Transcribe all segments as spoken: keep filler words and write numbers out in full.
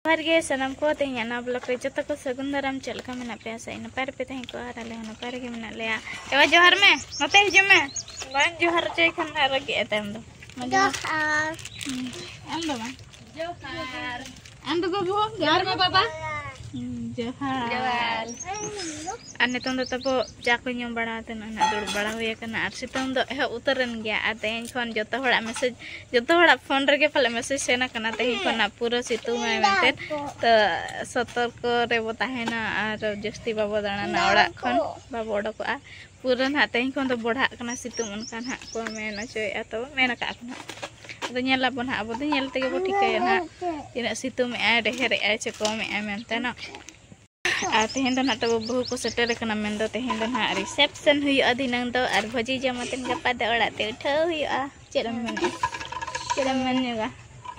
ᱡᱚᱦᱟᱨ ᱜᱮ ᱥᱟᱱᱟᱢ ᱠᱚ, ᱛᱮᱦᱮᱧᱟᱜ ᱱᱟᱣᱟ ᱵᱞᱚᱜ ᱨᱮ ᱡᱚᱛᱚ ᱠᱚ ᱥᱟᱹᱜᱩᱱ ᱫᱟᱨᱟᱢ᱾ ᱪᱮᱫ ᱞᱮᱠᱟ ᱢᱮᱱᱟᱜ ᱯᱮᱭᱟ? ᱥᱮ ᱱᱟᱯᱟᱭ ᱨᱮᱯᱮ ᱛᱟᱦᱮᱸ ᱠᱚᱜᱼᱟ, ᱟᱨ ᱟᱞᱮ ᱦᱚᱸ ᱱᱟᱯᱟᱭ ᱨᱮᱜᱮ ᱢᱮᱱᱟᱜ ᱞᱮᱭᱟ᱾ ᱮ ᱵᱟ, ᱡᱚᱦᱟᱨ ᱢᱮ, ᱱᱚᱛᱮ ᱦᱤᱡᱩᱜ ᱢᱮ᱾ ᱵᱟᱝ ᱡᱚᱦᱟᱨ ᱦᱚᱪᱚᱭ ᱠᱷᱟᱱ ᱢᱟ ᱨᱟᱹᱜᱤᱜ ᱟᱭ ᱛᱟᱭᱚᱢ ᱫᱚ᱾ ᱢᱟ ᱡᱚᱦᱟᱨ᱾ ᱡᱚᱦᱟᱨ᱾ ᱦᱩᱸ, ᱟᱢ ᱫᱚ ᱵᱟᱝ? ᱡᱚᱦᱟᱨ᱾ ᱟᱢ ᱫᱚ ᱵᱟᱹᱵᱩ, ᱡᱚᱦᱟᱨ ᱢᱮ ᱵᱟᱵᱟ᱾ ᱦᱩᱸ, ᱡᱚᱦᱟᱨ᱾ ᱡᱚᱦᱟᱨ᱾ ᱟᱨ ᱱᱤᱛᱚᱝ ᱫᱚ ᱛᱟᱵᱚ ᱪᱟ ᱠᱚ ᱧᱩ ᱵᱟᱲᱟ ᱠᱟᱛᱮ ᱱᱚᱜᱼᱚᱭ ᱱᱟᱜ ᱫᱩᱲᱩᱵ ᱵᱟᱲᱟ ᱦᱩᱭ ᱟᱠᱟᱱᱟ᱾ ᱟᱨ ᱥᱤᱛᱩᱝ ᱫᱚ ᱮᱦᱚᱵ ᱩᱛᱟᱹᱨ ᱮᱱ ᱜᱮᱭᱟ᱾ ᱟᱨ ᱛᱮᱦᱮᱧ ᱠᱷᱚᱱ ᱡᱚᱛᱚ ᱦᱚᱲᱟᱜ ᱢᱮᱥᱮᱡᱽ, ᱡᱚᱛᱚ ᱦᱚᱲᱟᱜ ᱯᱷᱳᱱ ᱨᱮᱜᱮ ᱯᱟᱞᱮ ᱢᱮᱥᱮᱡᱽ ᱥᱮᱱ ᱟᱠᱟᱱᱟ, ᱛᱮᱦᱮᱧ ᱠᱷᱚᱱ ᱱᱟᱜ ᱯᱩᱨᱟᱹ ᱥᱤᱛᱩᱝ ᱟᱭ ᱢᱮᱱᱛᱮ᱾ ᱛᱚ ᱥᱚᱛᱚᱨᱠᱚ ᱨᱮᱵᱚ ᱛᱟᱦᱮᱱᱟ ᱟᱨ ᱡᱟᱹᱥᱛᱤ ᱵᱟᱵᱚ ᱫᱟᱬᱟᱱᱟ, ᱚᱲᱟᱜ ᱠᱷᱚᱱ ᱵᱟᱵᱚ ᱚᱰᱚᱠᱚᱜᱼᱟ᱾ ᱯᱩᱨᱟᱹ ᱱᱟᱦᱟᱜ ᱛᱮᱦᱮᱧ ᱠᱷᱚᱱ ᱫᱚ ᱵᱚᱲᱦᱟᱜ ᱠᱟᱱᱟ ᱥᱤᱛᱩᱝ, ᱚᱱᱠᱟ ᱱᱟᱦᱟᱜ ᱠᱚ ᱢᱮᱱ ᱦᱚᱪᱚᱭᱮᱫᱼᱟ, ᱛᱚ ᱢᱮᱱ ᱟᱠᱟᱫ ᱠᱚ ᱱᱟᱦᱟᱜ᱾ ᱟᱫᱚ ᱧᱮᱞ ᱟᱵᱚ ᱱᱟᱦᱟᱜ, ᱟᱵᱚ ᱫᱚ ᱧᱮᱞ ᱛᱮᱜᱮ ᱵᱚ ᱴᱷᱤᱠᱟᱹᱭᱟ ᱱᱟᱦᱟᱜ ᱛᱤᱱᱟᱹᱜ ᱥᱤᱛᱩᱝ ᱮᱫᱼᱟᱭ, ᱰᱷᱮᱹᱨ ᱮᱫᱼᱟᱭ ᱪᱮ ᱠᱚᱢ ᱮᱫᱼᱟᱭ ᱢᱮᱱᱛᱮ ᱱᱟᱜ᱾ ᱟᱨ ᱛᱮᱦᱮᱧ ᱫᱚ ᱱᱟᱦᱟᱜ ᱛᱟᱵᱚ ᱵᱟᱹᱦᱩ ᱠᱚ ᱥᱮᱴᱮᱨ ᱟᱠᱟᱱᱟ, ᱢᱮᱱᱫᱚ ᱛᱮᱦᱮᱧ ᱫᱚ ᱱᱟᱦᱟᱜ ᱨᱤᱥᱮᱯᱥᱚᱱ ᱦᱩᱭᱩᱜᱼᱟ ᱫᱷᱤᱱᱟᱹᱝ ᱫᱚ, ᱟᱨ ᱵᱷᱟᱹᱡᱤ ᱡᱚᱢ ᱟᱛᱮᱱ ᱜᱟᱯᱟ ᱫᱚ ᱚᱲᱟᱜ ᱛᱮ ᱩᱴᱷᱟᱹᱣ ᱦᱩᱭᱩᱜᱼᱟ᱾ ᱪᱮᱫ ᱮᱢ ᱢᱮᱱᱮᱫᱼᱟ? ᱪᱮᱫ ᱮᱢ ᱢᱮᱱ ᱧᱚᱜᱟ?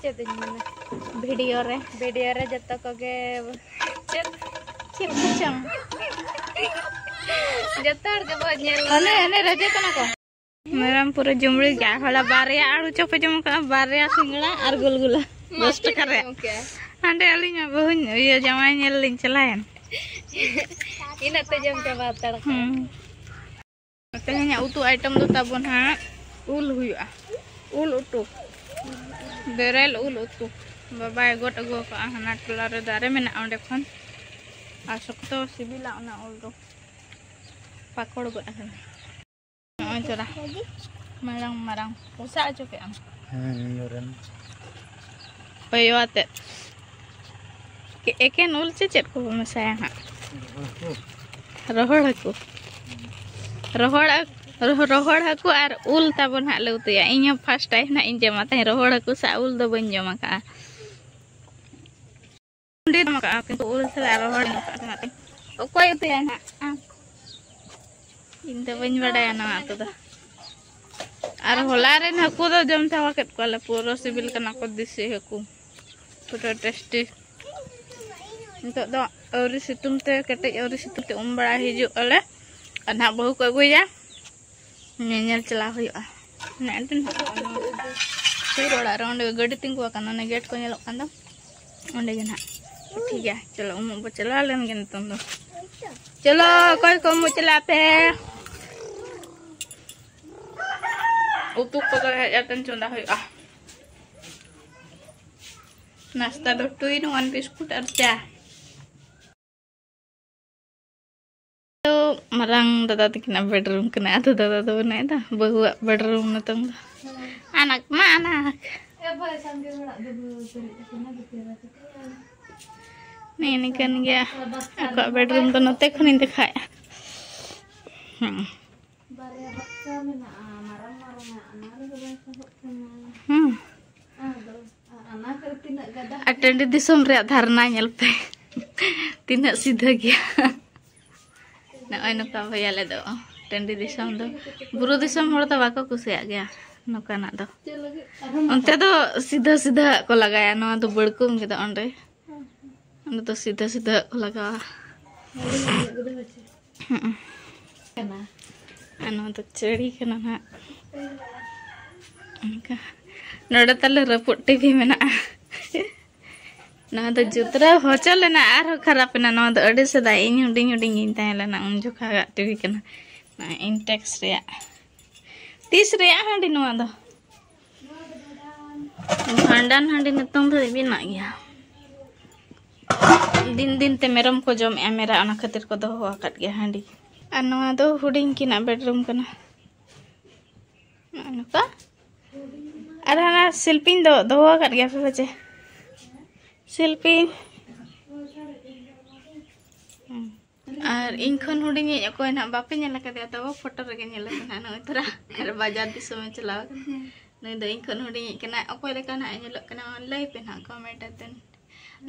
ᱪᱮᱫ ᱤᱧ ᱢᱮᱱᱟ? ᱵᱷᱤᱰᱤᱭᱳ ᱨᱮ᱾ ᱵᱷᱤᱰᱤᱭᱳ ᱨᱮ ᱡᱚᱛᱚ ᱠᱚᱜᱮ᱾ ᱪᱮᱫ? ᱪᱮᱫ ᱠᱚᱪᱚᱝ? ᱡᱚᱛᱚ ᱦᱚᱲ ᱜᱮᱵᱚ ᱧᱮᱞ ᱚᱱᱮ, ᱚᱱᱮ ᱨᱟᱡᱟ ᱠᱟᱱᱟ ᱠᱚ᱾ ᱢᱮᱨᱚᱢ ᱯᱩᱨᱟᱹ ᱡᱩᱢᱲᱤ ᱜᱮ, ᱦᱚᱞᱟ ᱵᱟᱨᱭᱟ ᱟᱹᱲᱩ ᱪᱚᱯ ᱮ ᱡᱚᱢ ᱠᱟᱜᱼᱟ, ᱵᱟᱨᱭᱟ ᱥᱤᱸᱜᱟᱲᱟ ᱟᱨ ᱜᱩᱞᱜᱩᱞᱟ᱾ ᱢᱟ ᱫᱚᱥ ᱴᱟᱠᱟ ᱪᱮᱫ ᱨᱮᱭᱟᱜ᱾ ᱡᱚᱢ ᱠᱮᱜᱼᱟ? ᱦᱟᱸᱰᱮ ᱟᱹᱞᱤᱧ ᱢᱟ ᱵᱟᱹᱦᱩᱧ ᱤᱭᱟᱹ ᱡᱟᱶᱟᱭ ᱧᱮᱞ ᱞᱤᱧ ᱪᱟᱞᱟᱣᱮᱱ᱾ ᱤᱱᱟᱹᱜ ᱛᱮ ᱡᱚᱢ ᱪᱟᱵᱟ ᱦᱟᱛᱟᱲ ᱠᱟᱜᱼᱟ᱾ ᱦᱩᱸ᱾ ᱛᱮᱦᱮᱧᱟᱜ ᱩᱛᱩ ᱟᱭᱴᱮᱢ ᱫᱚ ᱛᱟᱵᱚᱱ ᱦᱟᱸᱜ ᱩᱞ ᱦᱩᱭᱩᱜᱼᱟ᱾ ᱩᱞ ᱩᱛᱩ᱾ ᱵᱮᱨᱮᱞ ᱩᱞ ᱩᱛᱩ᱾ ᱵᱟᱵᱟᱭ ᱜᱚᱫ ᱟᱹᱜᱩ ᱟᱠᱟᱫᱼᱟ, ᱦᱟᱱᱟ ᱴᱚᱞᱟ ᱨᱮ ᱫᱟᱨᱮ ᱢᱮᱱᱟᱜᱼᱟ, ᱚᱸᱰᱮ ᱠᱷᱚᱱ᱾ ᱟᱨ ᱥᱚᱠᱛᱚ ᱥᱤᱵᱤᱞᱟ ᱚᱱᱟ ᱩᱞ ᱫᱚ᱾ ᱯᱟᱠᱚᱲ ᱜᱚᱫ ᱟᱠᱟᱱᱟ᱾ ᱱᱚᱜᱼᱚᱭ ᱪᱚᱨᱟ᱾ ᱢᱟᱨᱟᱝ ᱢᱟᱨᱟᱝ᱾ ᱯᱚᱥᱟᱜ ᱦᱚᱪᱚ ᱠᱮᱫ ᱟᱢ᱾ ᱦᱮᱸ, ᱤᱧ ᱨᱮᱱ᱾ ᱚᱭᱚ ᱟᱛᱮᱫ᱾ ᱮᱠᱮᱱ ᱩᱞ ᱪᱮ ᱪᱮᱫ ᱠᱚ ᱢᱮᱥᱟᱭᱟ ᱦᱟᱸᱜ? ᱨᱚᱦᱚᱲ ᱦᱟᱹᱠᱩ᱾ ᱨᱚᱦᱚᱲ ᱦᱟᱹᱠᱩ᱾ ᱨᱚᱦᱚᱲ ᱦᱟᱹᱠᱩ, ᱨᱚᱦᱚᱲ ᱦᱟᱹᱠᱩ ᱟᱨ ᱩᱞ ᱛᱟᱵᱚᱱ ᱦᱟᱸᱜ ᱞᱮ ᱩᱛᱩᱭᱟ᱾ ᱤᱧ ᱦᱚᱸ ᱯᱷᱟᱥᱴ ᱴᱟᱭᱤᱢ ᱦᱟᱸᱜ ᱤᱧ ᱡᱚᱢᱟ ᱛᱟᱦᱮᱸ ᱨᱚᱦᱚᱲ ᱦᱟᱹᱠᱩ ᱥᱟᱶ ᱩᱞ ᱫᱚ ᱵᱟᱹᱧ ᱡᱚᱢ ᱟᱠᱟᱫᱼᱟ᱾ ᱩᱞ ᱥᱟᱞᱟᱜ ᱨᱚᱦᱚᱲ ᱧᱚᱜ ᱠᱟᱜ ᱠᱟᱱᱟ᱾ ᱚᱠᱚᱭ ᱩᱛᱩᱭᱟ ᱱᱟᱦᱟᱜ? ᱟᱢ? ᱤᱧ ᱫᱚ ᱵᱟᱹᱧ ᱵᱟᱰᱟᱭᱟ ᱱᱚᱣᱟ ᱩᱛᱩ ᱫᱚ᱾ ᱟᱨ ᱦᱚᱞᱟ ᱨᱮᱱ ᱦᱟᱹᱠᱩ ᱫᱚ ᱡᱚᱢ ᱪᱟᱵᱟ ᱠᱮᱫ ᱠᱚᱣᱟᱞᱮ, ᱯᱩᱨᱟᱹ ᱥᱤᱵᱤᱞ ᱠᱟᱱᱟ ᱠᱚ ᱫᱮᱥᱤ ᱦᱟᱹᱠᱩ, ᱯᱩᱨᱟᱹ ᱴᱮᱥᱴᱤ᱾ ᱱᱤᱛᱚᱜ ᱫᱚ ᱟᱹᱣᱨᱤ ᱥᱤᱛᱩᱝ ᱛᱮ, ᱠᱮᱴᱮᱡ ᱟᱹᱣᱨᱤ ᱥᱤᱛᱩᱝ ᱛᱮ ᱩᱢ ᱵᱟᱲᱟ ᱦᱤᱡᱩᱜ ᱟᱞᱮ᱾ ᱟᱨ ᱱᱟᱦᱟᱜ ᱵᱟᱹᱦᱩ ᱠᱚ ᱟᱹᱜᱩᱭᱟ, ᱧᱮᱧᱮᱞ ᱪᱟᱞᱟᱣ ᱦᱩᱭᱩᱜᱼᱟ᱾ ᱚᱱᱮ ᱚᱸᱰᱮ ᱱᱟᱦᱟᱜ ᱥᱩᱨ ᱚᱲᱟᱜ ᱨᱮ ᱚᱸᱰᱮ ᱜᱟᱹᱰᱤ ᱛᱤᱸᱜᱩ ᱟᱠᱟᱱᱟ, ᱚᱱᱮ ᱜᱮᱴ ᱠᱚ ᱧᱮᱞᱚᱜ ᱠᱟᱱ ᱫᱚ᱾ ᱚᱸᱰᱮ ᱜᱮ ᱱᱟᱦᱟᱜ᱾ ᱴᱷᱤᱠ ᱜᱮᱭᱟ, ᱪᱚᱞᱚ ᱩᱢᱩᱜ ᱵᱚ ᱪᱟᱞᱟᱣ ᱞᱮᱱ ᱜᱮ ᱱᱤᱛᱚᱝ ᱫᱚ᱾ ᱪᱚᱞᱚ, ᱚᱠᱚᱭ ᱠᱚ ᱩᱢᱩᱜ ᱪᱟᱞᱟᱜ ᱯᱮ? ᱩᱛᱩ ᱠᱚᱫᱚ ᱦᱮᱡ ᱟᱛᱮᱱ ᱪᱚᱸᱫᱟ ᱦᱩᱭᱩᱜᱼᱟ᱾ ᱱᱟᱥᱛᱟ ᱫᱚ two in one ᱵᱤᱥᱠᱩᱴ ᱟᱨ ᱪᱟ᱾ ᱛᱚ, ᱢᱟᱨᱟᱝ ᱫᱟᱫᱟ ᱛᱟᱹᱠᱤᱱᱟᱜ ᱵᱮᱰᱨᱩᱢ ᱠᱟᱱᱟ᱾ ᱟᱫᱚ ᱫᱟᱫᱟ ᱫᱚ ᱵᱟᱹᱱᱩᱜᱼᱟ, ᱫᱟ ᱵᱟᱹᱦᱩᱣᱟᱜ ᱵᱮᱰᱨᱩᱢ ᱱᱤᱛᱚᱝ ᱫᱚ᱾ ᱟᱱᱟᱠ ᱢᱟ ᱟᱱᱟᱠ᱾ ᱱᱤᱭᱟᱹ ᱱᱤᱠᱟᱹᱱ ᱜᱮᱭᱟ ᱟᱠᱚᱣᱟᱜ ᱵᱮᱰᱨᱩᱢ ᱫᱚ᱾ ᱱᱚᱛᱮ ᱠᱷᱚᱱᱤᱧ ᱫᱮᱠᱷᱟᱣᱮᱫᱼᱟ᱾ ᱦᱮᱸ᱾ ᱵᱟᱨᱭᱟ ᱵᱟᱠᱥᱟ ᱢᱮᱱᱟᱜᱼᱟ, ᱢᱟᱨᱟᱝ ᱢᱟᱨᱟᱝ ᱟᱜ, ᱚᱱᱟ ᱨᱮᱫᱚ ᱵᱟᱭ ᱥᱟᱦᱚᱵ ᱠᱟᱱᱟ᱾ ᱦᱩᱸ᱾ ᱟᱫᱚ, ᱟᱨ ᱚᱱᱟ ᱠᱚᱨᱮ ᱛᱤᱱᱟᱹᱜ ᱜᱟᱫᱟ᱾ ᱟᱨ ᱴᱟᱺᱰᱤ ᱫᱤᱥᱚᱢ ᱨᱮᱭᱟᱜ ᱫᱷᱟᱨᱱᱟ ᱧᱮᱞ ᱯᱮ᱾ ᱛᱤᱱᱟᱹᱜ ᱥᱤᱫᱷᱟᱹ ᱜᱮᱭᱟ᱾ ᱱᱚᱜᱼᱚᱭ ᱱᱚᱝᱠᱟ ᱵᱷᱟᱹᱭ ᱟᱞᱮ ᱫᱚ᱾ ᱴᱟᱺᱰᱤ ᱫᱤᱥᱚᱢ ᱫᱚ, ᱵᱩᱨᱩ ᱫᱤᱥᱚᱢ ᱦᱚᱲ ᱫᱚ ᱵᱟᱠᱚ ᱠᱩᱥᱤᱭᱟᱜ ᱜᱮᱭᱟ ᱱᱚᱝᱠᱟᱱᱟᱜ ᱫᱚ᱾ ᱪᱮᱫ ᱞᱟᱹᱜᱤᱫ? ᱟᱨᱦᱚᱸ ᱚᱱᱛᱮ ᱫᱚ ᱥᱤᱫᱷᱟᱹ ᱥᱤᱫᱷᱟᱹ ᱠᱚ ᱞᱟᱜᱟᱭᱟ, ᱱᱚᱣᱟ ᱫᱚ ᱵᱟᱹᱲᱠᱩᱢ ᱜᱮᱫᱚ ᱚᱸᱰᱮ᱾ ᱚᱸᱰᱮ ᱫᱚ ᱥᱤᱫᱷᱟᱹ ᱥᱤᱫᱷᱟᱹ ᱠᱚ ᱞᱟᱜᱟᱣᱟ᱾ ᱦᱩᱸ᱾ ᱠᱟᱱᱟ᱾ ᱟᱨ ᱱᱚᱣᱟ ᱫᱚ ᱪᱟᱹᱲᱤ ᱠᱟᱱᱟ ᱱᱟᱦᱟᱜ᱾ ᱚᱱᱠᱟ᱾ ᱱᱚᱰᱮ ᱛᱟᱞᱮ ᱨᱟᱹᱯᱩᱫ ᱴᱤᱵᱷᱤ ᱢᱮᱱᱟᱜᱼᱟ᱾ ᱱᱚᱣᱟ ᱫᱚ ᱡᱩᱛᱨᱟᱹᱣ ᱦᱚᱪᱚ ᱞᱮᱱᱟ, ᱟᱨᱦᱚᱸ ᱠᱷᱟᱨᱟᱯ ᱮᱱᱟ᱾ ᱱᱚᱣᱟ ᱫᱚ ᱟᱹᱰᱤ ᱥᱮᱫᱟᱭ, ᱤᱧ ᱦᱩᱰᱤᱧ ᱦᱩᱰᱤᱧ ᱜᱤᱧ ᱛᱟᱦᱮᱸ ᱞᱮᱱᱟ, ᱩᱱ ᱡᱚᱠᱷᱟᱜᱟᱜ ᱴᱤᱵᱷᱤ ᱠᱟᱱᱟ᱾ ᱱᱚᱣᱟ ᱤᱱᱴᱮᱠᱥ ᱨᱮᱭᱟᱜ᱾ ᱛᱤᱥ ᱨᱮᱭᱟᱜ ᱦᱟᱺᱰᱤ ᱱᱚᱣᱟ ᱫᱚ? ᱵᱷᱟᱸᱰᱟᱱ ᱦᱟᱺᱰᱤ ᱱᱤᱛᱚᱝ ᱫᱷᱟᱹᱵᱤᱡ ᱢᱮᱱᱟᱜ ᱜᱮᱭᱟ᱾ ᱫᱤᱱ ᱫᱤᱱ ᱛᱮ ᱢᱮᱨᱚᱢ ᱠᱚ ᱡᱚᱢᱮᱜᱼᱟ ᱢᱮᱨᱟ, ᱚᱱᱟ ᱠᱷᱟᱹᱛᱤᱨ ᱠᱚ ᱫᱚᱦᱚ ᱟᱠᱟᱫ ᱜᱮᱭᱟ ᱦᱟᱺᱰᱤ᱾ ᱟᱨ ᱱᱚᱣᱟ ᱫᱚ ᱦᱩᱰᱤᱧ ᱠᱤᱱᱟᱜ ᱵᱮᱰᱨᱩᱢ ᱠᱟᱱᱟ᱾ ᱱᱚᱜᱼᱚᱭ ᱱᱚᱝᱠᱟ᱾ ᱟᱨ ᱦᱟᱱᱟ ᱥᱤᱞᱯᱤᱧ ᱫᱚ ᱫᱚᱦᱚ ᱟᱠᱟᱫ ᱜᱮᱭᱟ ᱯᱮ ᱯᱟᱪᱮ? ᱥᱤᱞᱯᱤᱧ᱾ ᱦᱩᱸ᱾ ᱟᱨ ᱤᱧ ᱠᱷᱚᱱ ᱦᱩᱰᱤᱧᱤᱡ ᱚᱠᱚᱭ ᱱᱟᱦᱟᱜ ᱵᱟᱯᱮ ᱧᱮᱞ ᱟᱠᱟᱫᱮᱭᱟ, ᱛᱚᱵᱮ ᱯᱷᱳᱴᱳ ᱨᱮᱜᱮ ᱧᱮᱞ ᱟᱠᱟᱱᱟ ᱱᱩᱭ ᱛᱷᱚᱲᱟ᱾ ᱟᱨ ᱵᱟᱡᱟᱨ ᱫᱤᱥᱚᱢᱮ ᱪᱟᱞᱟᱣ ᱟᱠᱟᱱᱟ᱾ ᱦᱮᱸ᱾ ᱱᱩᱭ ᱫᱚ ᱤᱧ ᱠᱷᱚᱱ ᱦᱩᱰᱤᱧᱤᱡ ᱠᱟᱱᱟᱭ᱾ ᱚᱠᱚᱭ ᱞᱮᱠᱟ ᱱᱟᱦᱟᱜ ᱧᱮᱞᱚᱜ ᱠᱟᱱᱟ, ᱞᱟᱹᱭ ᱯᱮ ᱱᱟᱦᱟᱜ ᱠᱚᱢᱮᱱᱴ ᱟᱛᱮ᱾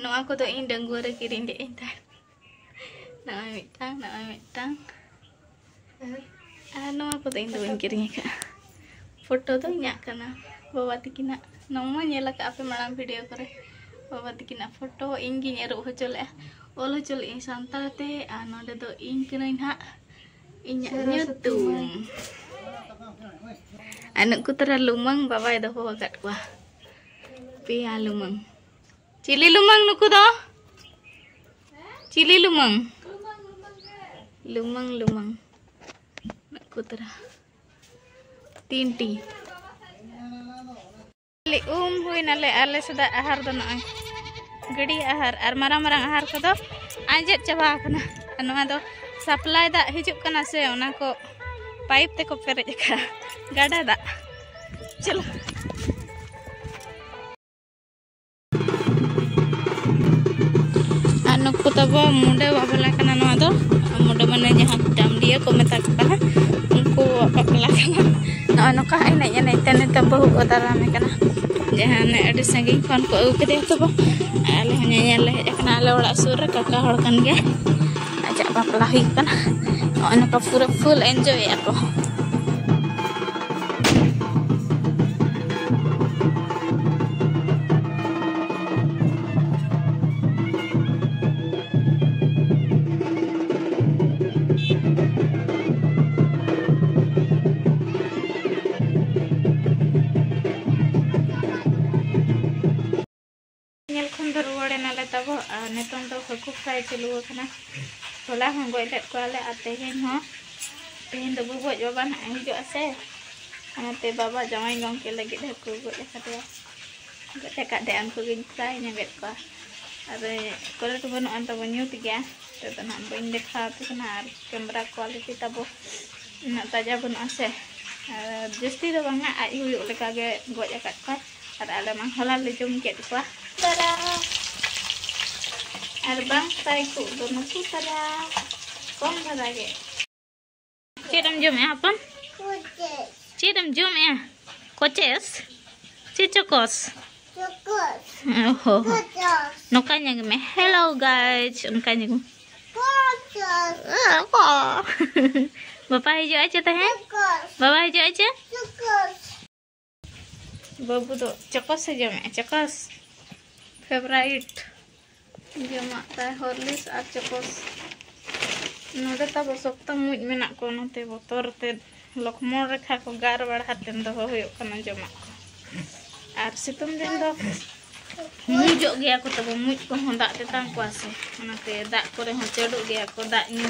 ᱱᱚᱣᱟ ᱠᱚᱫᱚ ᱤᱧ ᱰᱟᱺᱜᱩᱣᱟᱹ ᱨᱮ ᱠᱤᱨᱤᱧ ᱞᱮᱫ ᱟᱹᱧ ᱛᱟᱦᱮᱸᱫ᱾ ᱱᱚᱜᱼᱚᱭ ᱢᱤᱫᱴᱟᱝ, ᱱᱚᱜᱼᱚᱭ ᱢᱤᱫᱴᱟᱝ᱾ ᱟᱨ ᱱᱚᱣᱟ ᱠᱚᱫᱚ ᱤᱧ ᱫᱚ ᱵᱟᱹᱧ ᱠᱤᱨᱤᱧ ᱟᱠᱟᱫᱼᱟ᱾ ᱯᱷᱳᱴᱳ ᱫᱚ ᱤᱧᱟᱹᱜ ᱠᱟᱱᱟ, ᱵᱟᱵᱟ ᱛᱟᱹᱠᱤᱱᱟᱜ᱾ ᱱᱚᱣᱟ ᱧᱮᱞ ᱟᱠᱟᱫᱼᱟ ᱯᱮ ᱢᱟᱲᱟᱝ ᱵᱷᱤᱰᱤᱭᱳ ᱠᱚᱨᱮ, ᱵᱟᱵᱟ ᱛᱟᱹᱠᱤᱱᱟᱜ ᱯᱷᱳᱴᱳ ᱤᱧ ᱜᱤᱧ ᱟᱹᱨᱩᱵ ᱦᱚᱪᱚ ᱞᱮᱫᱼᱟ, ᱚᱞ ᱦᱚᱪᱚ ᱞᱮᱫ ᱟᱹᱧ ᱥᱟᱱᱛᱟᱲ ᱛᱮ᱾ ᱟᱨ ᱱᱚᱰᱮ ᱫᱚ ᱤᱧ ᱠᱟᱹᱱᱟᱹᱧ ᱱᱟᱦᱟᱜ, ᱤᱧᱟᱹᱜ ᱥᱚᱨᱚᱥᱚᱛᱤ ᱧᱩᱛᱩᱢ᱾ ᱢᱟᱹᱭ᱾ ᱟᱨ ᱱᱩᱠᱩ ᱛᱟᱨᱟ ᱞᱩᱢᱟᱹᱝ ᱵᱟᱵᱟᱭ ᱫᱚᱦᱚ ᱟᱠᱟᱫ ᱠᱚᱣᱟ, ᱯᱮᱭᱟ ᱞᱩᱢᱟᱹᱝ᱾ ᱪᱤᱞᱤ ᱞᱩᱢᱟᱹᱝ ᱱᱩᱠᱩ ᱫᱚ? ᱪᱤᱞᱤ ᱞᱩᱢᱟᱹᱝ? ᱞᱩᱢᱟᱹᱝ, ᱞᱩᱢᱟᱹᱝ᱾ ᱱᱩᱠᱩ ᱛᱟᱨᱟ᱾ ᱛᱤᱱ ᱴᱤ᱾ ᱠᱷᱟᱹᱞᱤ ᱩᱢ ᱦᱩᱭᱱᱟᱞᱮ, ᱟᱞᱮ ᱥᱮᱫᱟᱜ ᱟᱦᱟᱨ ᱫᱚ ᱱᱚᱜᱼᱚᱭ ᱜᱟᱹᱰᱭᱟᱹ ᱟᱦᱟᱨ, ᱟᱨ ᱢᱟᱨᱟᱝ ᱢᱟᱨᱟᱝ ᱟᱦᱟᱨ ᱠᱚᱫᱚ ᱟᱸᱡᱮᱫ ᱪᱟᱵᱟ ᱟᱠᱟᱱᱟ᱾ ᱟᱨ ᱱᱚᱣᱟ ᱫᱚ ᱥᱟᱯᱞᱟᱭ ᱫᱟᱜ ᱦᱤᱡᱩᱜ ᱠᱟᱱᱟ ᱥᱮ, ᱚᱱᱟ ᱠᱚ ᱯᱟᱭᱤᱯ ᱛᱮᱠᱚ ᱯᱮᱨᱮᱡ ᱟᱠᱟᱫᱼᱟ, ᱜᱟᱰᱟ ᱫᱟᱜ᱾ ᱪᱚᱞᱚ᱾ ᱟᱨ ᱱᱩᱠᱩ ᱛᱟᱵᱚ ᱢᱩᱰᱟᱹᱣᱟᱜ ᱵᱟᱯᱞᱟ ᱠᱟᱱᱟ ᱱᱚᱣᱟ ᱫᱚ᱾ ᱢᱩᱰᱟᱹ ᱢᱟᱱᱮ ᱡᱟᱦᱟᱸ ᱰᱟᱢᱰᱤᱭᱟᱹ ᱠᱚ ᱢᱮᱛᱟ ᱠᱚ ᱠᱟᱱᱟ, ᱩᱱᱠᱩᱣᱟᱜ ᱵᱟᱯᱞᱟ ᱠᱟᱱᱟ᱾ ᱱᱚᱜᱼᱚᱭ ᱱᱚᱝᱠᱟ ᱮᱱᱮᱡ ᱮᱱᱮᱡ ᱛᱮ ᱱᱤᱛᱚᱜ ᱵᱟᱹᱦᱩ ᱠᱚ ᱫᱟᱨᱟᱢᱮ ᱠᱟᱱᱟ᱾ ᱡᱟᱦᱟᱸ ᱚᱱᱮ ᱟᱹᱰᱤ ᱥᱟᱺᱜᱤᱧ ᱠᱷᱚᱱ ᱠᱚ ᱟᱹᱜᱩ ᱠᱮᱫᱮᱭᱟ ᱛᱟᱵᱚ, ᱟᱨ ᱟᱞᱮ ᱦᱚᱸ ᱧᱮᱧᱮᱞ ᱞᱮ ᱦᱮᱡ ᱟᱠᱟᱱᱟ᱾ ᱟᱞᱮ ᱚᱲᱟᱜ ᱥᱩᱨ ᱨᱮ ᱠᱟᱠᱟ ᱦᱚᱲ ᱠᱟᱱ ᱜᱮᱭᱟ, ᱟᱡᱟᱜ ᱵᱟᱯᱞᱟ ᱦᱩᱭᱩᱜ ᱠᱟᱱᱟ᱾ ᱱᱚᱜᱼᱚᱭ ᱱᱚᱝᱠᱟ ᱯᱩᱨᱟᱹ ᱯᱷᱩᱞ ᱮᱱᱡᱚᱭᱮᱫᱼᱟ ᱠᱚ᱾ ᱧᱮᱞ ᱠᱷᱚᱱ ᱫᱚ ᱨᱩᱣᱟᱹᱲ ᱮᱱᱟᱞᱮ ᱛᱟᱵᱚ, ᱟᱨ ᱱᱤᱛᱚᱝ ᱫᱚ ᱦᱟᱹᱠᱩ ᱯᱷᱨᱟᱭ ᱪᱟᱹᱞᱩ ᱟᱠᱟᱱᱟ᱾ ᱦᱚᱞᱟ ᱦᱚᱸ ᱜᱚᱡ ᱞᱮᱫ ᱠᱚᱣᱟᱞᱮ, ᱟᱨ ᱛᱮᱦᱮᱧ ᱦᱚᱸ, ᱛᱮᱦᱮᱧ ᱫᱚ ᱵᱩᱵᱩᱡ ᱵᱟᱵᱟ ᱱᱟᱦᱟᱜ ᱮ ᱦᱤᱡᱩᱜᱼᱟ ᱥᱮ, ᱚᱱᱟᱛᱮ ᱵᱟᱵᱟ ᱡᱟᱶᱟᱭ ᱜᱚᱢᱠᱮ ᱞᱟᱹᱜᱤᱫ ᱦᱟᱹᱠᱩ ᱜᱚᱡ ᱟᱠᱟᱫᱮᱭᱟ, ᱜᱚᱡ ᱟᱠᱟᱫ ᱫᱮᱭᱟ, ᱩᱱᱠᱩ ᱜᱤᱧ ᱯᱷᱨᱟᱭ ᱧᱚᱜᱮᱫ ᱠᱚᱣᱟ᱾ ᱟᱨ ᱠᱚᱨᱮᱱᱴ ᱵᱟᱹᱱᱩᱜᱼᱟ, ᱛᱟᱵᱚ ᱧᱩᱛ ᱜᱮᱭᱟ, ᱱᱤᱛᱚᱜ ᱫᱚ ᱱᱟᱦᱟᱜ ᱵᱟᱹᱧ ᱫᱮᱠᱷᱟᱣ ᱟᱯᱮ ᱠᱟᱱᱟ, ᱟᱨ ᱠᱮᱢᱨᱟ ᱠᱳᱣᱟᱞᱤᱴᱤ ᱛᱟᱵᱚ ᱩᱱᱟᱹᱜ ᱛᱟᱡᱟ ᱵᱟᱹᱱᱩᱜᱼᱟ ᱥᱮ, ᱟᱨ ᱡᱟᱹᱥᱛᱤ ᱫᱚ ᱵᱟᱝᱟ, ᱟᱡ ᱦᱩᱭᱩᱜ ᱞᱮᱠᱟᱜᱮ ᱜᱚᱡ ᱟᱠᱟᱫ ᱠᱚᱣᱟᱭ᱾ ᱟᱨ ᱟᱞᱮ ᱢᱟ ᱦᱚᱞᱟ ᱞᱮ ᱡᱚᱢ ᱠᱮᱫ ᱠᱚᱣᱟ᱾ ᱛᱟᱨᱟ᱾ ᱟᱨ ᱵᱟᱝ ᱛᱟᱭ ᱠᱚ ᱫᱚ ᱱᱩᱠᱩ ᱛᱟᱨᱟ᱾ ᱠᱚᱢ ᱫᱷᱟᱨᱟ ᱜᱮ᱾ ᱪᱮᱫ ᱮᱢ ᱡᱚᱢᱮᱜᱼᱟ ᱦᱚᱯᱚᱱ? ᱪᱮᱫ ᱮᱢ ᱡᱚᱢᱮᱜᱼᱟ? ᱠᱚᱪᱮᱥ? ᱪᱮᱫ ᱪᱚᱠᱚᱥ? ᱚ ᱦᱚ ᱦᱚ᱾ ᱱᱚᱝᱠᱟ ᱧᱮᱞ ᱢᱮ, hello guys, ᱚᱱᱠᱟ ᱧᱮᱞ ᱢᱮ᱾ ᱵᱟᱵᱟ ᱦᱤᱡᱩᱜᱼᱟ ᱪᱮ ᱛᱟᱦᱮᱸ? ᱵᱟᱵᱟ ᱦᱤᱡᱩᱜᱼᱟ ᱪᱮ? ᱵᱟᱹᱵᱩ ᱫᱚ ᱪᱚᱠᱚᱥ ᱮ ᱡᱚᱢᱮᱜᱼᱟ, ᱪᱚᱠᱚᱥ᱾ Favourite ᱡᱚᱢᱟᱜ ᱛᱟᱭ ᱦᱚᱨᱞᱤᱠᱥ ᱟᱨ ᱪᱚᱠᱚᱥ᱾ ᱱᱚᱰᱮ ᱛᱟᱵᱚ ᱥᱚᱠᱛᱚ ᱢᱩᱡ ᱢᱮᱱᱟᱜ ᱠᱚᱣᱟ, ᱚᱱᱟᱛᱮ ᱵᱚᱛᱚᱨ ᱛᱮ ᱞᱚᱠᱢᱚᱬ ᱨᱮᱠᱷᱟ ᱠᱚ ᱜᱟᱨ ᱵᱟᱲᱟ ᱠᱟᱛᱮ ᱫᱚᱦᱚ ᱦᱩᱭᱩᱜ ᱠᱟᱱᱟ ᱡᱚᱢᱟᱜ ᱠᱚ᱾ ᱟᱨ ᱥᱤᱛᱩᱝ ᱫᱤᱱ ᱫᱚ ᱢᱩᱡᱚᱜ ᱜᱮᱭᱟ ᱠᱚ ᱛᱟᱵᱚ, ᱢᱩᱡ ᱠᱚᱦᱚᱸ ᱫᱟᱜ ᱛᱮᱛᱟᱝ ᱠᱚᱣᱟ ᱥᱮ, ᱚᱱᱟᱛᱮ ᱫᱟᱜ ᱠᱚᱨᱮ ᱦᱚᱸ ᱪᱟᱹᱰᱩᱜ ᱜᱮᱭᱟ ᱠᱚ, ᱫᱟᱜ ᱧᱩ,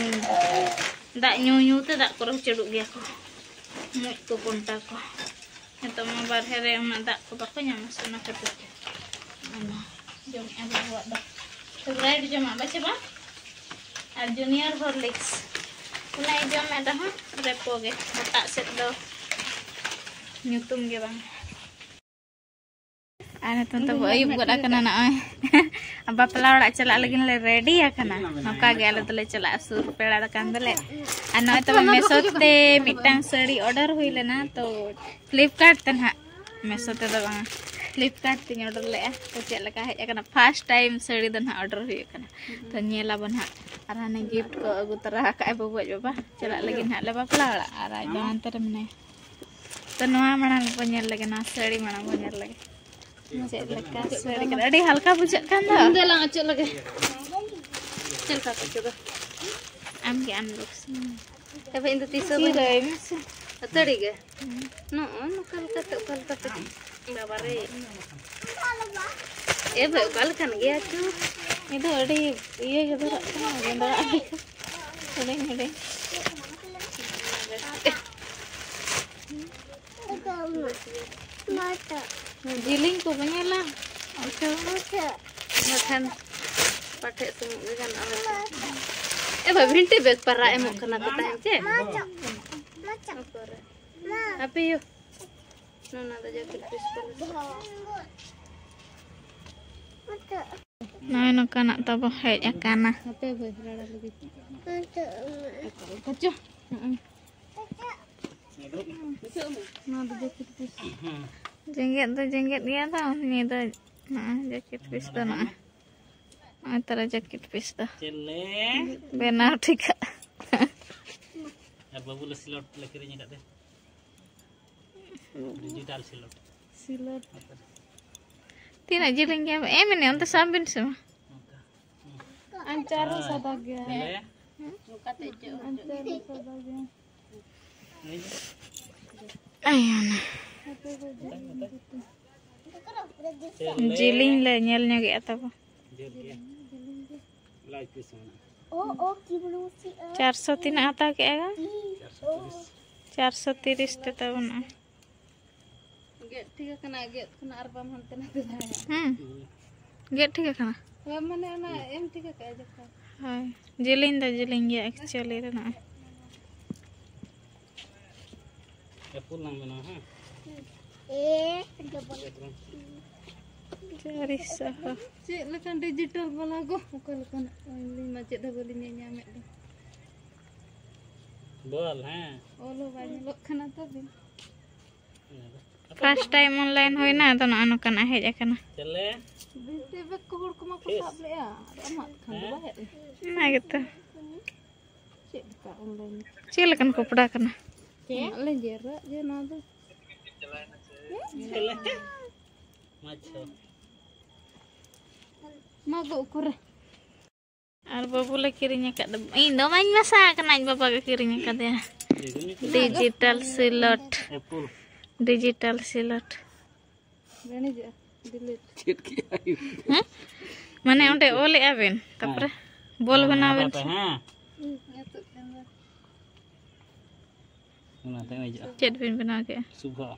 ᱫᱟᱜ ᱧᱩ ᱧᱩ ᱛᱮ ᱫᱟᱜ ᱠᱚᱨᱮ ᱦᱚᱸ ᱪᱟᱹᱰᱩᱜ ᱜᱮᱭᱟ ᱠᱚ ᱢᱩᱡ ᱠᱚ, ᱠᱚᱱᱴᱟ ᱠᱚ᱾ ᱱᱤᱛᱚᱜ ᱢᱟ ᱵᱟᱨᱦᱮ ᱨᱮ ᱩᱱᱟᱹᱜ ᱫᱟᱜ ᱠᱚ ᱵᱟᱠᱚ ᱧᱟᱢᱟ ᱥᱮ, ᱚᱱᱟ ᱠᱷᱟᱹᱛᱤᱨ ᱛᱮ᱾ ᱚᱱᱟ ᱡᱚᱢᱮᱜᱼᱟ ᱵᱟᱹᱵᱩᱣᱟᱜ ᱫᱚ ᱯᱷᱮᱵᱟᱨᱤᱴ ᱡᱚᱢᱟᱜ ᱵᱟᱪᱮ ᱵᱟᱝ? ᱟᱨ ᱡᱩᱱᱤᱭᱟᱨ ᱦᱚᱨᱞᱤᱠᱥ, ᱚᱱᱟᱭ ᱡᱚᱢᱮᱫ ᱨᱮᱦᱚᱸ ᱨᱮᱯᱚ ᱜᱮ, ᱦᱚᱴᱟᱜ ᱥᱮᱫ ᱫᱚ ᱧᱩᱛᱩᱢ ᱜᱮ ᱵᱟᱝ᱾ ᱟᱨ ᱱᱤᱛᱚᱝ ᱫᱚᱵᱚ ᱟᱹᱭᱩᱵ ᱜᱚᱫ ᱟᱠᱟᱱᱟ ᱱᱚᱜᱼᱚᱭ᱾ ᱵᱟᱯᱞᱟ ᱚᱲᱟᱜ ᱪᱟᱞᱟᱜ ᱞᱟᱹᱜᱤᱫ ᱞᱮ ᱨᱮᱰᱤ ᱟᱠᱟᱱᱟ᱾ ᱱᱚᱝᱠᱟ ᱜᱮ ᱟᱞᱮ ᱫᱚᱞᱮ ᱪᱟᱞᱟᱜᱼᱟ, ᱥᱩᱨ ᱯᱮᱲᱟ ᱠᱟᱱ ᱫᱚᱞᱮ᱾ ᱟᱨ ᱱᱚᱜᱼᱚᱭ ᱛᱚᱵᱮ ᱢᱮᱥᱳ ᱛᱮ ᱢᱤᱫᱴᱟᱝ ᱥᱟᱹᱲᱤ ᱚᱰᱟᱨ ᱦᱩᱭ ᱞᱮᱱᱟ, ᱛᱚ ᱯᱷᱞᱤᱯᱠᱟᱨᱴ ᱛᱮ ᱱᱟᱦᱟᱜ, ᱢᱮᱥᱳ ᱛᱮᱫᱚ ᱵᱟᱝᱟ, ᱯᱷᱞᱤᱯᱠᱟᱨᱴ ᱛᱮᱧ ᱚᱰᱟᱨ ᱞᱮᱫᱼᱟ᱾ ᱛᱚ ᱪᱮᱫ ᱞᱮᱠᱟ ᱦᱮᱡ ᱟᱠᱟᱱᱟ, ᱯᱷᱟᱥᱴ ᱴᱟᱭᱤᱢ ᱥᱟᱹᱲᱤ ᱫᱚ ᱱᱟᱦᱟᱜ ᱚᱰᱟᱨ ᱦᱩᱭᱩᱜ ᱠᱟᱱᱟ᱾ ᱛᱚ ᱧᱮᱞ ᱟᱵᱚᱱ ᱱᱟᱦᱟᱜ᱾ ᱟᱨ ᱦᱟᱱᱮ ᱜᱤᱯᱷᱴ ᱠᱚ ᱟᱹᱜᱩ ᱛᱚᱨᱟ ᱟᱠᱟᱫᱼᱟᱭ ᱵᱟᱹᱵᱩ ᱟᱡ ᱵᱟᱵᱟ, ᱪᱟᱞᱟᱜ ᱞᱟᱹᱜᱤᱫ ᱱᱟᱦᱟᱜ ᱞᱮ ᱵᱟᱯᱞᱟ ᱚᱲᱟᱜ, ᱟᱨ ᱟᱡ ᱫᱚ ᱦᱟᱱᱛᱮ ᱨᱮ ᱢᱮᱱᱟᱭᱟ᱾ ᱛᱚ ᱱᱚᱣᱟ ᱢᱟᱲᱟᱝ ᱵᱚᱱ ᱧᱮᱞ ᱞᱮᱜᱮ, ᱱᱚᱣᱟ ᱥᱟᱹᱲᱤ ᱢᱟᱲᱟᱝ ᱵᱚᱱ ᱧᱮᱞ ᱞᱮᱜᱮ᱾ ᱪᱮᱫ ᱞᱮᱠᱟ ᱥᱟᱹᱲᱤ ᱠᱟᱱᱟ, ᱟᱹᱰᱤ ᱦᱟᱞᱠᱟ ᱵᱩᱡᱷᱟᱹᱜ ᱠᱟᱱ ᱫᱚ᱾ ᱫᱮᱞᱟ ᱚᱪᱚᱜ ᱞᱮᱜᱮ᱾ ᱪᱮᱫ ᱞᱮᱠᱟ ᱠᱚ ᱚᱪᱚᱜᱟ? ᱟᱢ ᱜᱮ unboxing᱾ ᱛᱚᱵᱮ ᱤᱧ ᱫᱚ ᱛᱤᱥ ᱦᱚᱸ ᱵᱟᱹᱧ ᱪᱤᱨᱟᱹᱭ ᱢᱮᱥᱮ᱾ ᱟᱹᱛᱟᱹᱲᱤ ᱜᱮ᱾ ᱦᱩᱸ᱾ ᱱᱚᱜᱼᱚᱭ ᱱᱚᱝᱠᱟ ᱞᱮᱠᱟᱛᱮ, ᱚᱠᱟ ᱞᱮᱠᱟᱛᱮ? ᱵᱟᱵᱟ ᱨᱮ᱾ ᱮ ᱵᱷᱟᱹᱭ, ᱚᱠᱟ ᱞᱮᱠᱟᱱ ᱜᱮᱭᱟ ᱪᱚ? ᱤᱧ ᱫᱚ ᱟᱹᱰᱤ ᱤᱭᱟᱹ ᱜᱮ ᱫᱷᱚᱨᱟᱜ ᱠᱟᱱᱟ, ᱜᱮᱸᱫᱟᱜ ᱜᱮ᱾ ᱦᱩᱰᱤᱧ ᱦᱩᱰᱤᱧ᱾ ᱡᱤᱞᱤᱧ ᱠᱚ ᱵᱟᱹᱧ ᱧᱮᱞᱟ᱾ ᱟᱪᱪᱷᱟ᱾ ᱵᱟᱠᱷᱟᱱ ᱯᱟᱴᱷᱮ ᱥᱩᱢᱩᱝ ᱜᱮ ᱜᱟᱱᱚᱜᱼᱟ ᱦᱚᱭᱛᱳ᱾ ᱮ ᱵᱷᱟᱹᱭ, ᱵᱷᱤᱱᱴᱤ ᱵᱮᱜᱽ ᱯᱟᱨᱟ ᱮᱢᱚᱜ ᱠᱟᱱᱟ ᱠᱚ ᱛᱟᱦᱮᱸ ᱪᱮ? ᱚᱠᱟᱨᱮ? ᱟᱯᱮ ᱭᱳ᱾ ᱱᱚᱣᱟ ᱫᱚ ᱡᱟᱹᱯᱤᱫ ᱯᱤᱥ ᱠᱚ᱾ ᱱᱚᱜᱼᱚᱭ ᱱᱚᱝᱠᱟᱱᱟᱜ ᱛᱟᱵᱚ ᱦᱮᱡ ᱟᱠᱟᱱᱟ᱾ ᱦᱟᱯᱮ ᱵᱷᱟᱹᱭ, ᱨᱟᱲᱟ ᱞᱟᱹᱜᱤᱫ᱾ ᱠᱟᱪᱚ᱾ ᱦᱚᱸᱜᱼᱚᱭ᱾ ᱱᱚᱣᱟ ᱫᱚ ᱡᱟᱹᱯᱤᱫ ᱯᱤᱥ᱾ ᱡᱮᱜᱮᱫ ᱫᱚ ᱡᱮᱜᱮᱫ ᱜᱮᱭᱟ ᱫᱚ, ᱱᱤᱭᱟᱹ ᱫᱚ ᱱᱚᱜᱼᱚᱭ ᱡᱟᱹᱯᱤᱫ ᱯᱤᱥ ᱫᱚ ᱱᱚᱜᱼᱚᱭ᱾ ᱱᱚᱜᱼᱚᱭ ᱛᱟᱨᱟ ᱡᱟᱹᱯᱤᱫ ᱯᱤᱥ ᱫᱚ᱾ ᱪᱮᱫ ᱞᱮ? ᱵᱮᱱᱟᱣ ᱴᱷᱤᱠᱟ᱾ ᱟᱨ ᱵᱟᱹᱵᱩ ᱞᱮ ᱥᱤᱞᱚᱴ ᱞᱮ ᱠᱤᱨᱤᱧ ᱟᱠᱟᱫ ᱛᱮ᱾ ᱰᱤᱡᱤᱴᱟᱞ ᱥᱤᱞᱚᱴ᱾ ᱥᱤᱞᱚᱴ᱾ ᱛᱤᱱᱟᱹᱜ ᱡᱤᱞᱤᱧ ᱜᱮᱭᱟ? ᱮᱢ ᱮᱱᱮ, ᱚᱱᱛᱮ ᱥᱟᱵ ᱵᱤᱱ ᱥᱮ ᱢᱟ᱾ ᱚᱱᱠᱟ᱾ ᱟᱧᱪᱟᱨ ᱦᱚᱸ ᱥᱟᱫᱟ ᱜᱮᱭᱟ᱾ ᱧᱮᱞᱮ᱾ ᱟᱧᱪᱟᱨ ᱦᱚᱸ ᱥᱟᱫᱟ ᱜᱮᱭᱟ᱾ ᱟᱭᱟᱱᱟ᱾ ᱦᱟᱯᱮ ᱫᱚ ᱡᱩᱛ ᱧᱚᱜ ᱠᱟᱛᱮ᱾ ᱡᱤᱞᱤᱧ ᱞᱮ ᱧᱮᱞ ᱧᱚᱜᱮᱜᱼᱟ ᱛᱟᱵᱚ᱾ ᱡᱷᱟᱹᱞ ᱜᱮᱭᱟ᱾ ᱞᱟᱡ ᱯᱤᱥ ᱢᱮᱱᱟᱜᱼᱟ᱾ ᱪᱟᱨᱥᱚ ᱛᱤᱱᱟᱹᱜ ᱦᱟᱛᱟᱣ ᱠᱮᱜᱼᱟ ᱜᱟ? ᱪᱟᱨᱥᱚ ᱛᱤᱨᱤᱥ ᱛᱮ ᱛᱟᱵᱚᱱ ᱱᱚᱜᱼᱚᱭ᱾ ᱜᱮᱫ ᱴᱷᱤᱠ ᱟᱠᱟᱱᱟ, ᱜᱮᱫ ᱠᱷᱚᱱᱟᱜ ᱟᱨ ᱵᱟᱢ ᱦᱟᱱᱛᱮ ᱱᱟᱛᱮ ᱫᱟᱲᱮᱭᱟᱜᱼᱟ᱾ ᱦᱩᱸ᱾ ᱜᱮᱫ ᱴᱷᱤᱠ ᱟᱠᱟᱱᱟ? ᱦᱳᱭ, ᱢᱟᱱᱮ ᱚᱱᱟ ᱮᱢ ᱴᱷᱤᱠ ᱟᱠᱟᱫᱼᱟ ᱡᱚᱛᱚ᱾ ᱦᱳᱭ, ᱡᱮᱞᱮᱧ ᱫᱚ ᱡᱮᱞᱮᱧ ᱜᱮᱭᱟ actually ᱨᱮ ᱱᱚᱜᱼᱚᱭ᱾ ᱮᱯᱩᱞ ᱞᱟᱝ ᱵᱮᱱᱟᱣᱟ, ᱦᱮᱸ? ᱮ, ᱪᱟᱨᱤᱥᱚ᱾ ᱪᱮᱫ ᱞᱮᱠᱟᱱ digital ᱵᱟᱞᱟ ᱜᱚ? ᱚᱠᱟ ᱞᱮᱠᱟᱱᱟᱜ? ᱟᱹᱞᱤᱧ ᱢᱟ ᱪᱮᱫ ᱦᱚᱸ ᱵᱟᱹᱞᱤᱧ ᱧᱮᱞ ᱧᱟᱢᱮᱫ ᱫᱚ᱾ ᱵᱚᱞ, ᱦᱮᱸ᱾ ᱚᱞ ᱦᱚᱸ ᱵᱟᱭ ᱧᱮᱞᱚᱜ ᱠᱟᱱᱟ ᱛᱟᱵᱤᱱ᱾ First time online ᱦᱩᱭᱱᱟ, ᱟᱫᱚ ᱱᱚᱜᱼᱚ ᱱᱚᱝᱠᱟᱱᱟᱜ ᱦᱮᱡ ᱟᱠᱟᱱᱟ᱾ ᱪᱮᱞᱮ? ᱵᱤᱱᱴᱤ ᱵᱮᱜᱽ ᱠᱚ ᱦᱚᱲ ᱠᱚᱢᱟ ᱠᱚ ᱥᱟᱵ ᱞᱮᱜᱼᱟ, ᱟᱨ ᱟᱢᱟᱜ ᱠᱷᱟᱱ ᱫᱚ ᱵᱟᱭ ᱦᱮᱡ ᱞᱮᱱᱟ᱾ ᱚᱱᱟ ᱜᱮᱛᱚ᱾ ᱪᱮᱫ ᱞᱮᱠᱟ online? ᱪᱮᱫ ᱞᱮᱠᱟᱱ ᱠᱚᱯᱲᱟ ᱠᱟᱱᱟ? ᱪᱮᱫ? ᱞᱮᱸᱡᱮᱨᱟᱜ ᱡᱮ ᱱᱚᱣᱟ ᱫᱚ᱾ ᱪᱮᱞᱮ? ᱢᱟᱪᱷᱚ᱾ ᱢᱟ ᱜᱚ ᱩᱠᱩᱨᱮ᱾ ᱟᱨ ᱵᱟᱹᱵᱩ ᱞᱮ ᱠᱤᱨᱤᱧ ᱟᱠᱟᱫ, ᱤᱧ ᱫᱚ ᱵᱟᱹᱧ ᱢᱮᱥᱟ ᱟᱠᱟᱱᱟ, ᱟᱡ ᱵᱟᱵᱟ ᱜᱮ ᱠᱤᱨᱤᱧ ᱟᱠᱟᱫᱮᱭᱟ᱾ Digital slot᱾ Apple᱾ Digital slot᱾ ᱵᱟᱹᱱᱤᱡᱚᱜᱼᱟ, delete᱾ ᱪᱮᱫ ᱠᱮᱜᱼᱟᱭ? ᱦᱮᱸ? ᱢᱟᱱᱮ ᱚᱸᱰᱮ ᱚᱞᱮᱜᱼᱟ ᱵᱮᱱ, ᱛᱟᱯᱚᱨᱮ ᱦᱮᱸ᱾ ᱵᱚᱞ ᱦᱮᱸ, ᱵᱮᱱᱟᱣ ᱦᱟᱯᱮ ᱵᱮᱱ ᱦᱟᱯᱮ, ᱥᱮ᱾ ᱦᱮᱸ᱾ ᱧᱩᱛᱩᱜ ᱠᱟᱱᱟ᱾ ᱚᱱᱟᱛᱮ ᱚᱱᱮ ᱡᱚᱜᱼᱟ᱾ ᱪᱮᱫ ᱵᱮᱱ ᱵᱮᱱᱟᱣ ᱠᱮᱜᱼᱟ? ᱥᱩᱵᱷᱟ᱾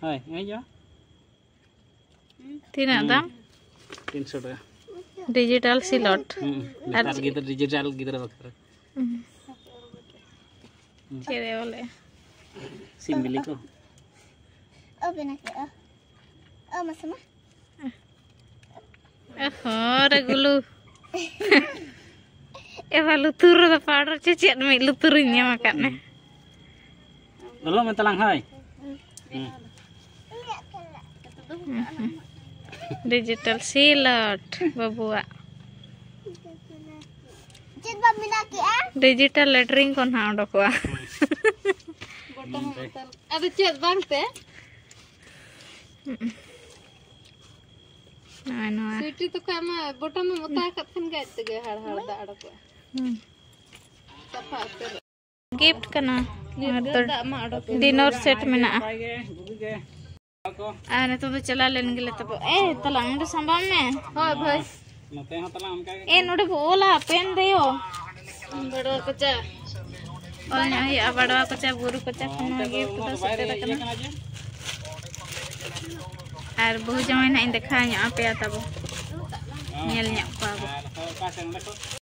ᱦᱳᱭ, ᱚᱱᱮ ᱡᱚᱜᱼᱟ᱾ ᱛᱤᱱᱟᱹᱜ ᱦᱩᱸ᱾ ᱫᱟᱢ? ᱛᱤᱱᱥᱚ ᱴᱟᱠᱟ᱾ Digital slot᱾ ᱦᱩᱸ, ᱟᱨ ᱱᱮᱛᱟᱨ ᱜᱤᱫᱽᱨᱟᱹ digital ᱜᱤᱫᱽᱨᱟᱹ ᱵᱟᱠᱷᱨᱟ᱾ ᱦᱩᱸ᱾ ᱦᱩᱸ᱾ ᱪᱮᱫ ᱮ ᱚᱞᱮᱜᱼᱟ? ᱥᱤᱢ ᱵᱤᱞᱤ ᱠᱚ᱾ ᱚ, ᱵᱮᱱᱟᱣ ᱠᱮᱜᱼᱟ᱾ ᱚ, ᱢᱟᱥᱮ ᱢᱟ᱾ ᱚᱦᱚ, ᱨᱮ ᱜᱩᱞᱩ᱾ ᱮ ᱵᱟ, ᱞᱩᱛᱩᱨ ᱨᱮᱫᱚ powder ᱪᱮ ᱪᱮᱫ ᱢᱤᱫ ᱞᱩᱛᱩᱨᱤᱧ ᱧᱟᱢ ᱟᱠᱟᱫ ᱢᱮ᱾ ᱞᱚᱞᱚ ᱢᱮ ᱛᱟᱞᱟᱝ, ᱦᱳᱭ᱾ ᱦᱩᱸ᱾ Digital slot ᱵᱟᱹᱵᱩᱣᱟᱜ᱾ ᱪᱮᱫ ᱵᱟᱢ ᱵᱮᱱᱟᱣ ᱠᱮᱜᱼᱟ? Digital latrine ᱠᱷᱚᱱ ᱦᱟᱸᱜ ᱚᱰᱚᱠᱚᱜᱼᱟ᱾ ᱵᱚᱴᱚᱢ ᱮᱢ ᱚᱛᱟ-, ᱟᱫᱚ ᱪᱮᱫ ᱵᱟᱝ ᱛᱮ? ᱱᱚᱜᱼᱚᱭ ᱱᱚᱣᱟ᱾ ᱥᱩᱭᱴᱤ ᱛᱟᱠᱚ ᱟᱢᱟᱜ ᱵᱚᱴᱚᱢ ᱮᱢ ᱚᱛᱟ ᱟᱠᱟᱫ ᱠᱷᱟᱱ ᱜᱮ ᱟᱡ ᱛᱮᱜᱮ ᱦᱟᱲᱦᱟᱲ ᱫᱟᱜ ᱚᱰᱚᱠᱚᱜᱼᱟ᱾ ᱦᱩᱸ᱾ ᱥᱟᱯᱷᱟ ᱩᱛᱟᱹᱨᱚᱜᱼᱟ᱾ Gift ᱠᱟᱱᱟ᱾ ᱱᱤᱨᱜᱟᱹᱫ ᱫᱟᱜ ᱢᱟ ᱚᱰᱚᱠ ᱮᱱ᱾ ᱰᱤᱱᱚᱨ ᱥᱮᱴ ᱢᱮᱱᱟᱜᱼᱟ᱾ ᱱᱟᱯᱟᱭ ᱜᱮ, ᱵᱩᱜᱤ ᱜᱮ᱾ ᱟᱨ ᱱᱤᱛᱚᱜ ᱫᱚ ᱪᱟᱞᱟᱣ ᱞᱮᱱ ᱜᱮᱞᱮ ᱛᱟᱵᱚ᱾ ᱮ, ᱛᱟᱞᱟᱝ ᱚᱸᱰᱮ ᱥᱟᱢᱵᱟᱣ ᱢᱮ᱾ ᱦᱳᱭ, ᱵᱷᱟᱹᱭ᱾ ᱱᱚᱛᱮ ᱦᱚᱸ ᱛᱟᱞᱟᱝ ᱚᱱᱠᱟ ᱜᱮ᱾ ᱮ, ᱱᱚᱰᱮ ᱵᱚ ᱚᱞᱟ, ᱯᱮᱱ ᱫᱮᱭᱚ᱾ ᱵᱟᱲᱣᱟ ᱠᱚᱪᱟ᱾ ᱚᱞ ᱧᱚᱜ ᱦᱩᱭᱩᱜᱼᱟ, ᱵᱟᱲᱣᱟ ᱠᱚᱪᱟ, ᱵᱩᱨᱩ ᱠᱚᱪᱟ ᱠᱷᱚᱱ ᱚᱱᱛᱮ ᱜᱮ ᱫᱚ ᱩᱱᱟᱹᱜ ᱫᱚ ᱵᱟᱭ ᱥᱮᱴᱮᱨ ᱤᱭᱟᱹ ᱟᱠᱟᱱᱟ᱾ ᱠᱟᱱᱟ ᱡᱮ᱾ ᱟᱨ ᱵᱟᱹᱦᱩ ᱡᱟᱶᱟᱭ ᱱᱟᱦᱟᱜ ᱤᱧ ᱫᱮᱠᱷᱟᱣ ᱧᱚᱜ ᱟᱯᱮᱭᱟ ᱛᱟᱵᱚ᱾ ᱦᱮᱸ, ᱧᱮᱞ ᱧᱚᱜ ᱠᱚᱣᱟ ᱵᱚ᱾ ᱟᱨ ᱚᱠᱟ ᱥᱮᱫ ᱚᱸᱰᱮ ᱠᱷᱚᱱ?